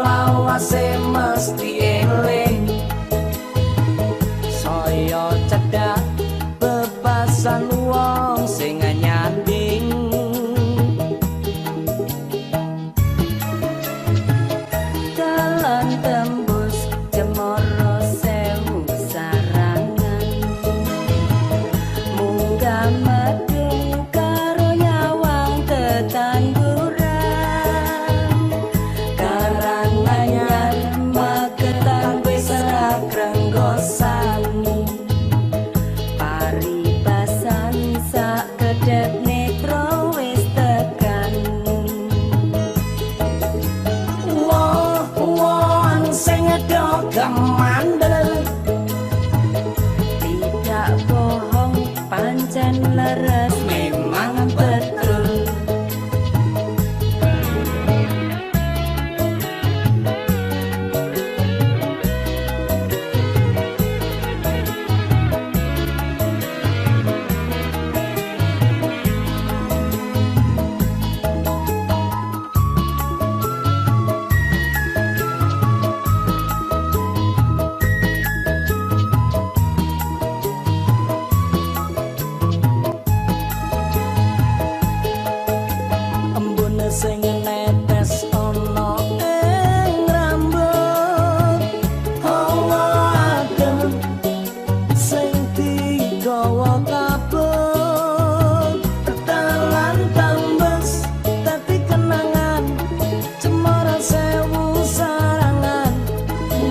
Selawase mesti eling. Saya cedhak bebasan wong sing nyanding. Dalan tembus Cemoro Sewu sarangan, munggah medhun karo nyawang tetanduran. Karanganyar Magetan wis ra krenggosan. Paribasan sak kedhep netro wis tekan. Wong-wong sing do kemandel. Tidak bohong pancen leres memang betul. Embun sing netes ana ing rambut, hawa adem sing digawa kabut. Dalan tembus dadi kenangan, Cemara Sewu sarangan.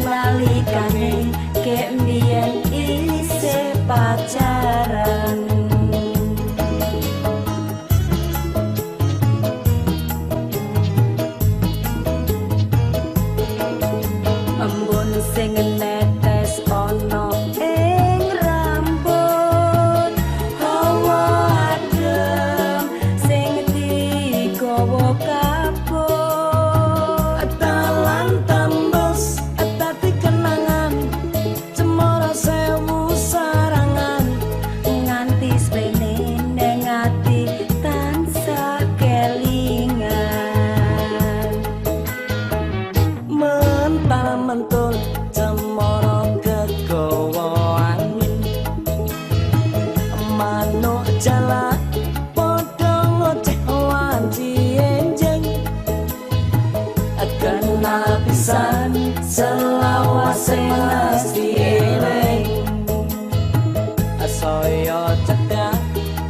Nalikane kek mbiyen isih pacaran. Embun sing netes ana ing rambut, hawa adem sing digawa kabut. Dalan tembus dadi kenangan, Cemara Sewu sarangan. Nganti sprene neng ati tansah kelingan. Mental mentul Cemara kegawa angin, manuk jalak padha ngoceh wanci enjing. Kenal pisan selawase mesti eling. Saya cedhak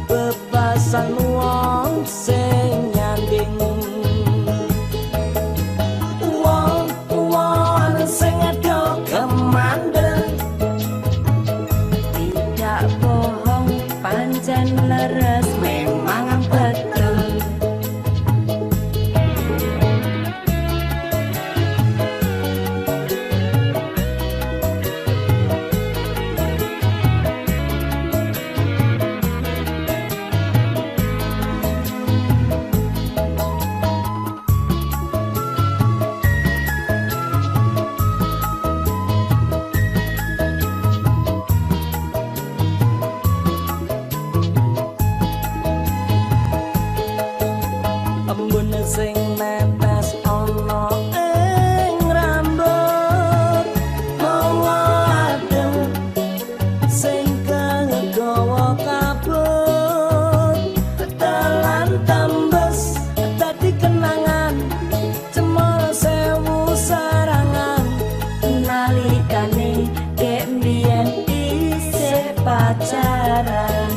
bebasan wong sing nyanding. Wong-wong sing do kemandel. Tidak bohong pancen leres memang betul. Embun sing netes ana ing rambut, hawa adem sing kegawa kabut. Dalan tembus dadi kenangan, Cemara Sewu sarangan. Nalikane kek mbiyen isih pacaran.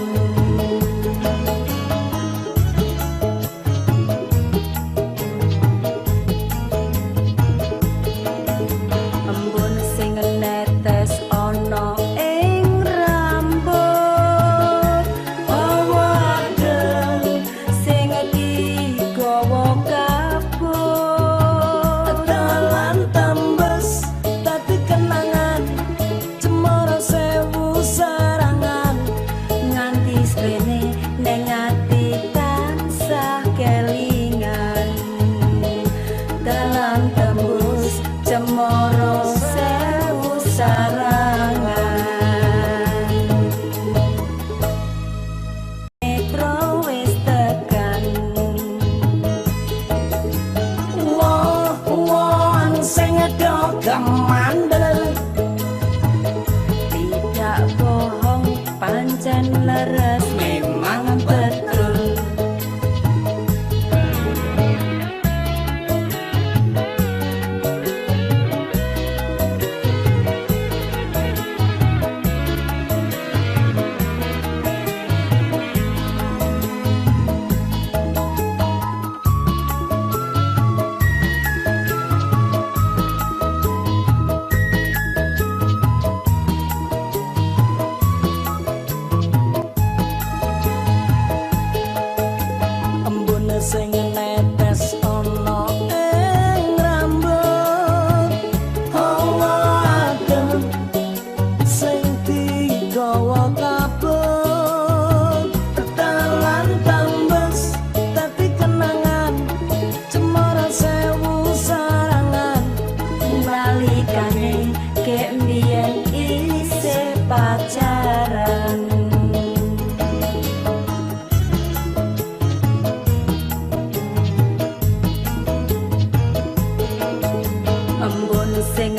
Embun sing netes ana ing rambut, Hawa adem sing digawa kabut. Dalan tembus dadi kenangan, Cemara Sewu sarangan. Nganti sprene neng ati tansah kelingan. Dalan tembus Cemara Sewu sarangan. Metro wis tekan. Wong-wong sing do kemandel. Tidak bohong pancen leres memang betul. Embun sing netes ana ing rambut, hawa adem sing digawa kabut. Tetelan tambes dadi kenangan, cemara sewu sarangan. Nalikane kek mbiyen isih pacaran. Embun sing